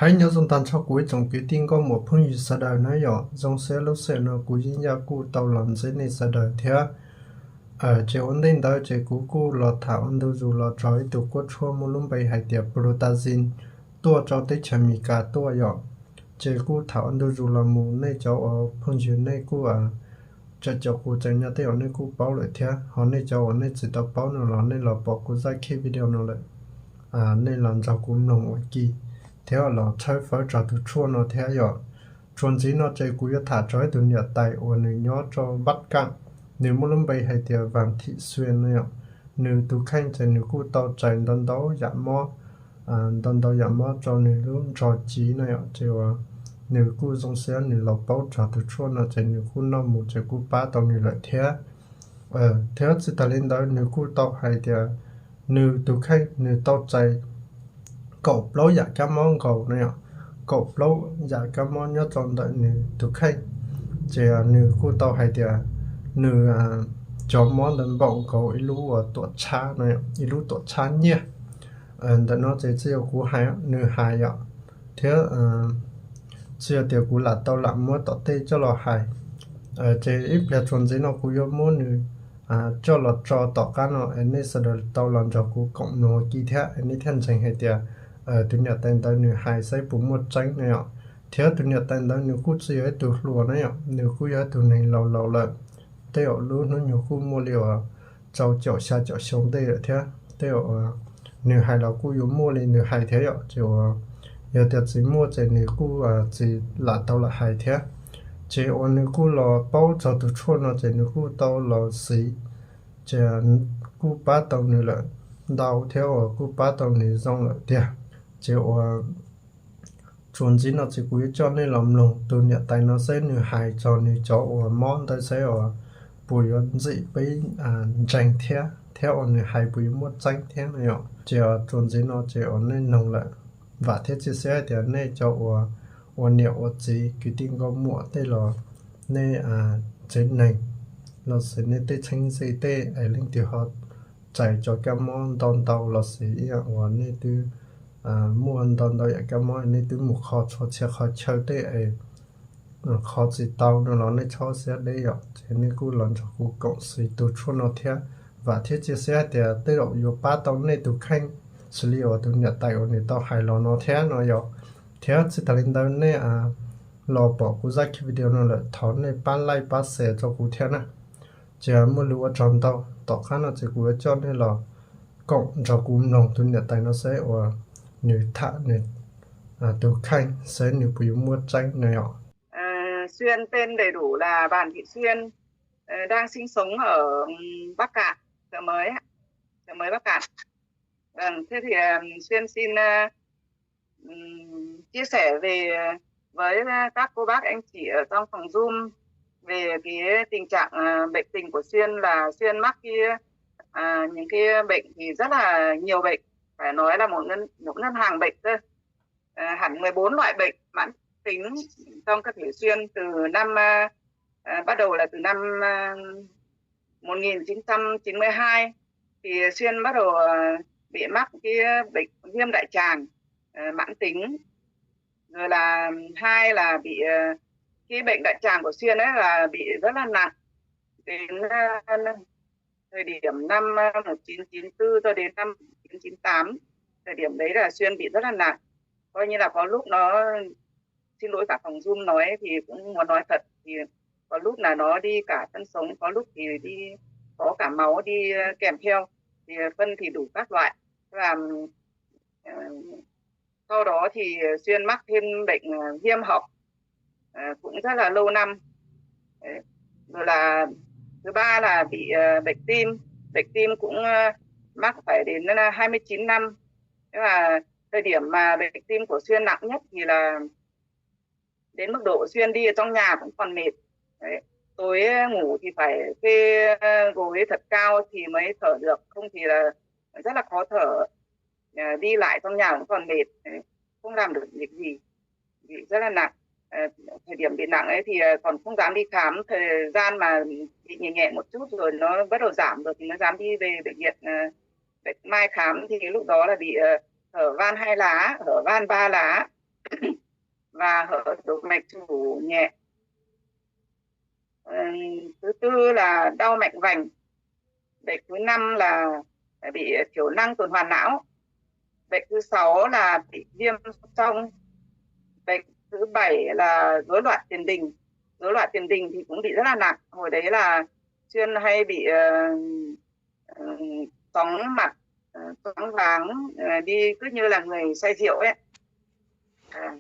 Hais nyob zoo tag nrho kuv ib tsoom kwv tij nkauj muam phooj ywg sawv daws na yom. Zoo siab lub sij hawm no kuv yeej yaj kuj tau los ntxiv nej sawv daws thiab. Ces ua ntej ntawd ces kuv kuj los tham ua ntu zus los rau ib tug kuab tshuaj muaj lub npe hais tias Protazine tuaj rau teb chaws Amelikas tuaj yom. Ces kuj tham ua ntu zus los mus, nej cov uas phooj ywg nej kuj tseem caum kuv tseem nyob tej uas nej kuj paub lawm thiab, ho nej cov uas nej tsis tau paub no los nej los pom kuv zaj khib video no lawm, nej los nrog kuv mloog ua ke thiab los tshawb fawb rau tus tshuaj no thiab yom. Txuas ntxiv no ces kuv yuav tham rau ib tug niam tais uas nws nyob rau Bắc Kạn, nws muaj lub npe hais tias Vàng Thị Xuyên no yom. Nws tus kheej ces nws kuj tau txais ntau ntau yam mob, ntau ntau yam mob rau nws lub nrog civ no yom, ces uas nws kuj zoo siab nws los paub txog tus tshuaj no ces nws kuj noj mus ces kuj pab tau nws lawm thiab. Thiab tsis tas li ntawd nws kuj tau hais tias nws tus kheej nws tau txais kaum plaub yam kab mob nkaus no yom, kaum plaub yam kab mob nyob rau ntawm nws tus kheej. Ces nws kuj tau hais tias nws cov mob ntawd npaum nkaus ib lub tuam txhab no, ib lub tuam txhab nyiaj. Ntawm no ces tsis yog kuv hais, nws hais yom, thiab tsis yog tias kuv lam tau lam muab tom tej coj los hais. Ces ib pliag txuas ntxiv no kuv yuav muab nws coj los tso tom qab no es nej sawv daws tau los nrog kuv koom mloog ua ke thiab es nej thiaj ntseeg hais tias tus niam tais ntawd nws hais saib puas muaj tseeb no yom. Thiab tus niam tais ntawd nws kuj tsis yog ib tug hluas na yom, nws kuj yog ib tug neeg laus laus lawm, tej zaum lub hnub nyoog kuj muaj li uas rau caum xya caum xyoo tej lawm thiab, tej zaum nws hais los kuj yuav muaj li nws hais thiab yom. Ces uas yog tias tsis muaj ces nws kuj tsis lam tau lam hais thiab. Ces uas nws kuj los paub txog tus tshuaj no ces nws kuj tau los siv, ces kuj pab tau nws lawm ntau thiab uas kuj pab tau nws zoo lawm tiag. Ces uas txuas ntxiv no ces kuv yuav coj nej los mloog tus niam tais no saib nws hais txog nws cov uas mob ntawd saib uas puas yuav ntxim peb ntseeg thiab, thiab uas nws hais puas yuav muaj tseeb thiab no yom. Ces txuas ntxiv no ces uas nej mloog lawm, vam thiab cia siab hais tias nej cov uas ua niam ua txiv kwv tij nkauj muam tej los nej tsev neeg los sis nej tej txheeb ze tej es leej twg ho txais cov kab mob ntau ntau los sis ib yam uas nej twb muaj ntau ntau yam kab mob, nej twb mus kho txhua txhia qhov chaw tej es kho tsis tau no los nej txhob siab deb yom, ces nej kuj los nrog kuv koom siv tus tshuaj no thiab. Vam thiab cia siab hais tias tej zaum yuav pab tau nej tus kheej xws li uas tus niam tais uas nws tau hais los no thiab no yom. Thiab tsis tas li ntawd nej los pom kuv zaj video no lawm thov nej pab like pab share rau kuv thiab na. Ces muaj lus ua tsaug ntau, tom qab no ces kuv yuav coj nej los koom nrog kuv mloog tus niam tais no saib uas nws tham nws tus kheej saib nws puas yuav muaj tseeb no yom. Xuyên tên đầy đủ là Bàn Thị Xuyên, đang sinh sống ở Bắc Kạn, chợ mới, chợ mới Bắc Kạn. Vâng, thế thì Xuyên xin chia sẻ về với các cô bác anh chị ở trong phòng Zoom về cái tình trạng bệnh tình của Xuyên là Xuyên mắc cái những cái bệnh thì rất là nhiều bệnh, phải nói là một ngân một ngân hàng bệnh cơ. Hẳn mười bốn loại bệnh mãn tính trong cơ thể Xuyên từ năm à, bắt đầu là từ năm à, một nghìn chín trăm chín mươi hai thì Xuyên bắt đầu à, bị mắc cái bệnh viêm đại tràng à, mãn tính, rồi là hai là bị à, cái bệnh đại tràng của Xuyên ấy là bị rất là nặng đến à, thời điểm năm à, một chín chín tư cho đến năm chín chín tám, thời điểm đấy là Xuyên bị rất là nặng, coi như là có lúc nó xin lỗi cả phòng Zoom nói thì cũng muốn nói thật thì có lúc là nó đi cả phân sống, có lúc thì đi có cả máu đi kèm theo, thì phân thì đủ các loại và sau đó thì Xuyên mắc thêm bệnh viêm họng cũng rất là lâu năm. Rồi là thứ ba là bị bệnh tim, bệnh tim cũng mắc phải đến hai mươi chín năm. Thế là thời điểm mà bệnh tim của Xuyên nặng nhất thì là đến mức độ Xuyên đi ở trong nhà cũng còn mệt. Đấy. Tối ngủ thì phải kê gối thật cao thì mới thở được, không thì là rất là khó thở. À, đi lại trong nhà cũng còn mệt, đấy. Không làm được việc gì, bị rất là nặng. À, thời điểm bị nặng ấy thì còn không dám đi khám, thời gian mà bị nhẹ nhẹ một chút rồi nó bắt đầu giảm rồi thì mới dám đi về bệnh viện à, bệnh mai khám thì lúc đó là bị à, hở van hai lá, hở van ba lá. và hở động mạch chủ nhẹ. Thứ tư là đau mạch vành. Bệnh thứ năm là bị thiểu năng tuần hoàn não. Bệnh thứ sáu là bị viêm xương trong. Bệnh thứ bảy là rối loạn tiền đình. Rối loạn tiền đình thì cũng bị rất là nặng. Hồi đấy là Xuyên hay bị ờ, ờ, chóng mặt, ờ, choáng váng, ờ, đi cứ như là người say rượu ấy. À,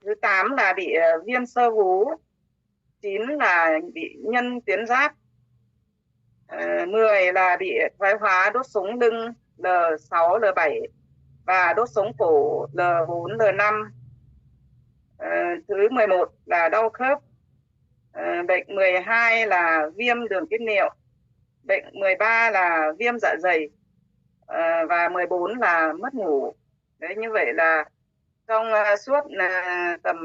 thứ tám là bị ờ, viêm xơ vú, chín là bị nhân tuyến giáp, ờ, mười là bị thoái hóa đốt sống lưng L sáu, L bảy và đốt sống cổ L bốn, L năm. Ờ, thứ mười một là đau khớp. Ờ, bệnh mười hai là viêm đường tiết niệu. Bệnh mười ba là viêm dạ dày. Ờ, và mười bốn là mất ngủ. Đấy, như vậy là trong ờ, suốt ờ, tầm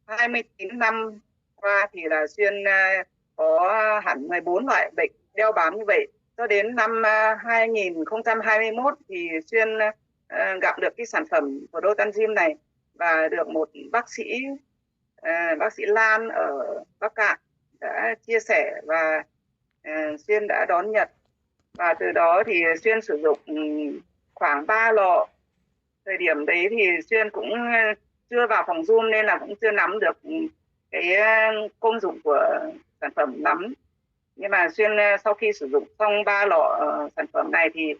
hai mươi chín năm qua thì là Xuyên ờ, có hẳn mười bốn loại bệnh đeo bám như vậy. Cho đến năm ờ, hai nghìn không trăm hai mươi mốt thì Xuyên ờ, gặp được cái sản phẩm Protandim này và được một bác sĩ ờ, bác sĩ Lan ở Bắc Cạn đã chia sẻ và ờ, Xuyên đã đón nhận. Và từ đó thì Xuyên sử dụng ừ, khoảng ba lọ. Thời điểm đấy thì Xuyên cũng ờ, chưa vào phòng gym nên là cũng chưa nắm được ừ, cái ờ, công dụng của sản phẩm lắm. Nhưng mà Xuyên ờ, sau khi sử dụng xong ba lọ ờ, sản phẩm này thì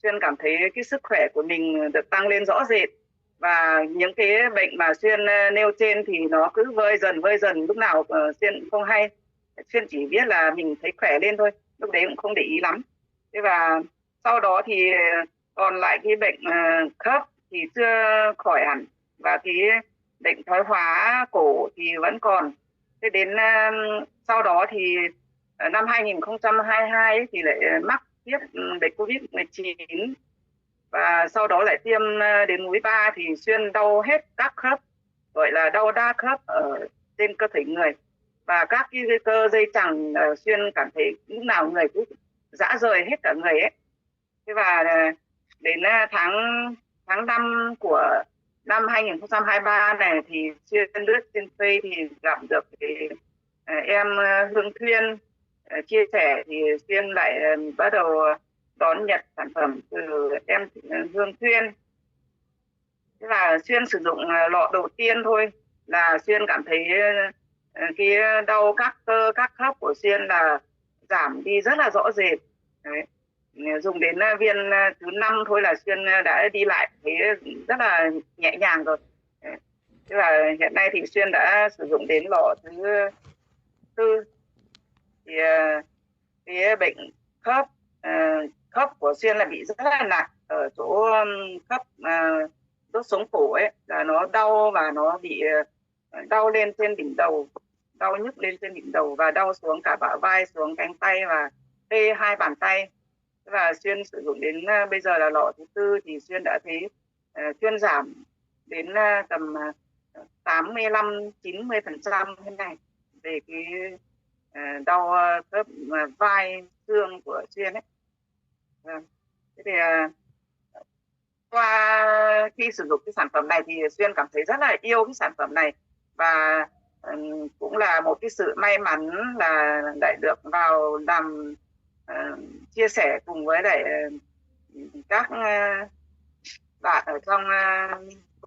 Xuyên cảm thấy cái sức khỏe của mình được tăng lên rõ rệt, và những cái bệnh mà Xuyên ờ, nêu trên thì nó cứ vơi dần vơi dần, lúc nào ờ, Xuyên cũng không hay. Xuyên chỉ biết là mình thấy khỏe lên thôi, lúc đấy cũng không để ý lắm. Thế và sau đó thì còn lại cái bệnh ờ, khớp thì chưa khỏi hẳn, và cái bệnh thoái hóa cổ thì vẫn còn. Thế đến ờ, sau đó thì ờ, năm hai nghìn không trăm hai mươi hai ấy thì lại ờ, mắc tiếp ừ, bệnh covid mười chín, và sau đó lại tiêm ờ, đến mũi ba thì Xuyên đau hết các khớp, gọi là đau đa khớp ở trên cơ thể người, và các cái cơ dây chằng ờ, Xuyên cảm thấy lúc nào người cứ rã rời hết cả người ấy. Thế và ờ, đến ờ, tháng tháng năm của năm hai nghìn không trăm hai mươi ba này thì Xuyên lướt trên Face thì gặp được cái, ờ, em ờ, Hương Thuyên ờ, chia sẻ thì Xuyên lại ờ, bắt đầu đón nhận sản phẩm từ em ờ, Hương Thuyên. Thế là Xuyên sử dụng ờ, lọ đầu tiên thôi là Xuyên cảm thấy ờ, cái đau các cơ các khớp của Xuyên là giảm đi rất là rõ rệt. Đấy. Dùng đến ờ, viên ờ, thứ năm thôi là Xuyên ờ, đã đi lại thấy rất là nhẹ nhàng rồi. Đấy. Thế là hiện nay thì Xuyên đã sử dụng đến lọ thứ tư. Thì ờ, cái bệnh khớp ờ, khớp của Xuyên là bị rất là nặng ở chỗ ừm, khớp ờ, đốt sống cổ ấy, là nó đau và nó bị ờ, đau lên trên đỉnh đầu, đau nhức lên trên đỉnh đầu và đau xuống cả bả vai, xuống cánh tay và tê hai bàn tay. Thế và Xuyên sử dụng đến à, bây giờ là lọ thứ tư thì Xuyên đã thấy à, Xuyên giảm đến à, tầm à, tám mươi lăm chín mươi phần trăm thế này về cái à, đau à, khớp à, vai xương của Xuyên ấy. Vâng. Thế thì à, qua khi sử dụng cái sản phẩm này thì Xuyên cảm thấy rất là yêu cái sản phẩm này, và ừm, cũng là một cái sự may mắn là lại được vào làm ờ, chia sẻ cùng với lại ờ, các ờ, bạn ở trong ờ,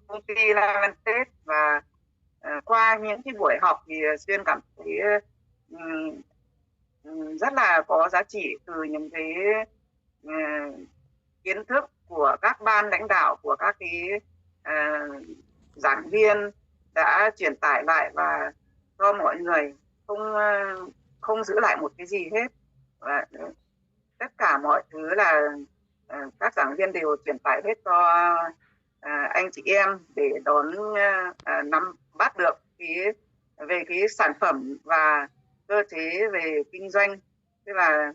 công ty Lavantech, và ờ, qua những cái buổi học thì Xuyên cảm thấy ừm, ừm, rất là có giá trị từ những cái ờ, kiến thức của các ban lãnh đạo, của các cái ờ, giảng viên đã truyền tải lại và cho mọi người không ờ, không giữ lại một cái gì hết. Và tất cả mọi thứ là ờ, các giảng viên đều truyền tải hết cho ờ, anh chị em để đón ờ, nắm bắt được cái về cái sản phẩm và cơ chế về kinh doanh. Thế và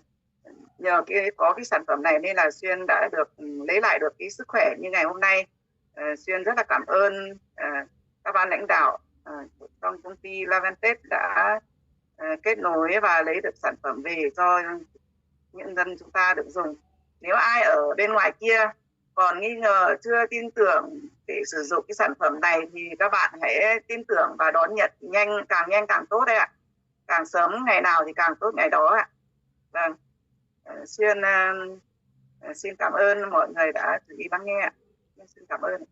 nhờ cái có cái sản phẩm này nên là Xuyên đã được ừ, lấy lại được cái sức khỏe như ngày hôm nay. Ờ, Xuyên rất là cảm ơn ờ, các ban lãnh đạo ờ, trong công ty Lavantech đã ờ, kết nối và lấy được sản phẩm về cho những dân chúng ta được dùng. Nếu ai ở bên ngoài kia còn nghi ngờ, chưa tin tưởng để sử dụng cái sản phẩm này thì các bạn hãy tin tưởng và đón nhận nhanh, càng nhanh càng tốt đấy ạ. Càng sớm ngày nào thì càng tốt ngày đó ạ. Vâng. Ờ, xin ờ, ờ, xin cảm ơn mọi người đã chú ý lắng nghe. Xin cảm ơn.